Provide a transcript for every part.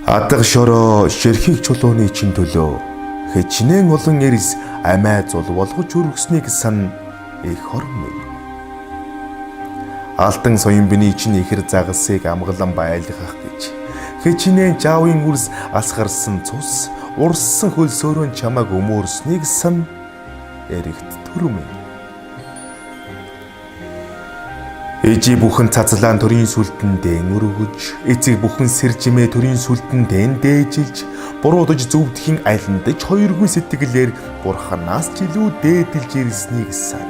Атга шороо шэрхийг чулууны чин төлөө хичнээн олон эрс амиа зул болгож өргөснийг сан эх орон минь. Алтан соён биний чин ихэр загасыг амгалан байлгах гэж хичнээн жаавын үрс асгарсан цус урссан хөлсөөрөө чамайг өмөөрснийг сан эрэгт төр минь. Ээжи бүхэн цацлаан төрийн сүлдэндээ өргөж, эцэг бүхэн сэржимээ төрийн сүлдэндээ дээжилж, буруудаж зөвдхийн алиндаж хоёргүй сэтгэлээр бурханаас ч илүү дээдэлж ирснийг сан.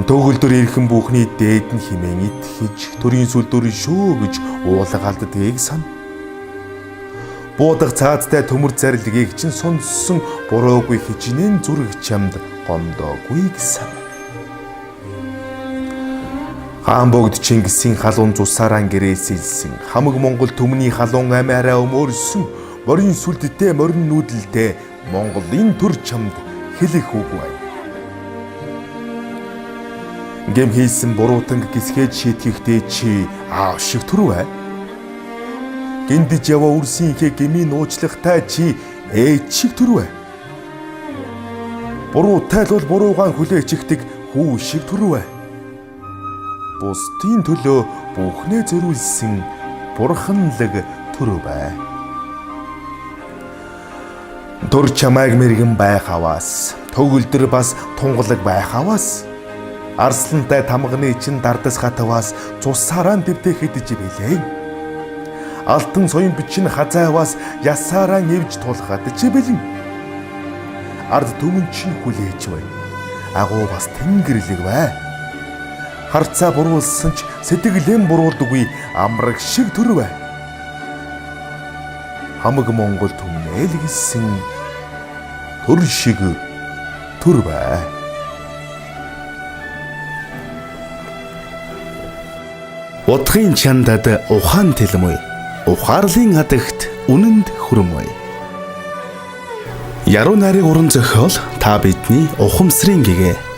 Төгөлдөр эрхэн бүхний дээд нь химэн итгэж, төрийн сүлдөрн шүү гэж уулга алддгийг сан. Буудаг цаазтай төмөр зарлигийг чинь сонссон буруугүй хичнээн зүрх чамд гомдоогүй сан. Хаан богд Чингисийн халуун цусаараа гэрээсэлсэн хамаг Монгол түмний халуун амиараа өмөрсөн морин сүлдтэй морин нүүдэлтэй Монголын төр чамд хэлэх үг байна. Гэм хийсэн буруутанг гисгээж шийтгэхдээ чи аав шиг төрв. Гиндэж яваа үрсийнхээ гмийн нууцлагтай чи ээж шиг төрв. Буруутай л бол буруугаан хүлээчихдэг хүү шиг төрв. Бусдын төлөө бүхнээ зориулсан бурханлаг төрөв бай. Төр чамайг мэрэгэн байх аваас, төгөлдөр бас тунгалаг байх аваас, арслантай тамганы чин дардас хатаваас цусаараа дэвтэхэд билээ. Алтан соён бичин хазааваас ясаараа нэвж тулхад чи бэлэн. Ард түмэн чинь хүлээж бай. Агуу бас тэнгэрлэг бай. Харцаа буруулсан ч сэтгэлэн буруулдаггүй амраг шиг төрв. Хамаг Монгол түмнээ л гисэн төр шиг төрв. Утгын чандад ухаан тэлмүй, ухаарлын адагт үнэнд хүрмүй. Яруу найрыг уран зохиол та бидний ухамсрын гэгээ.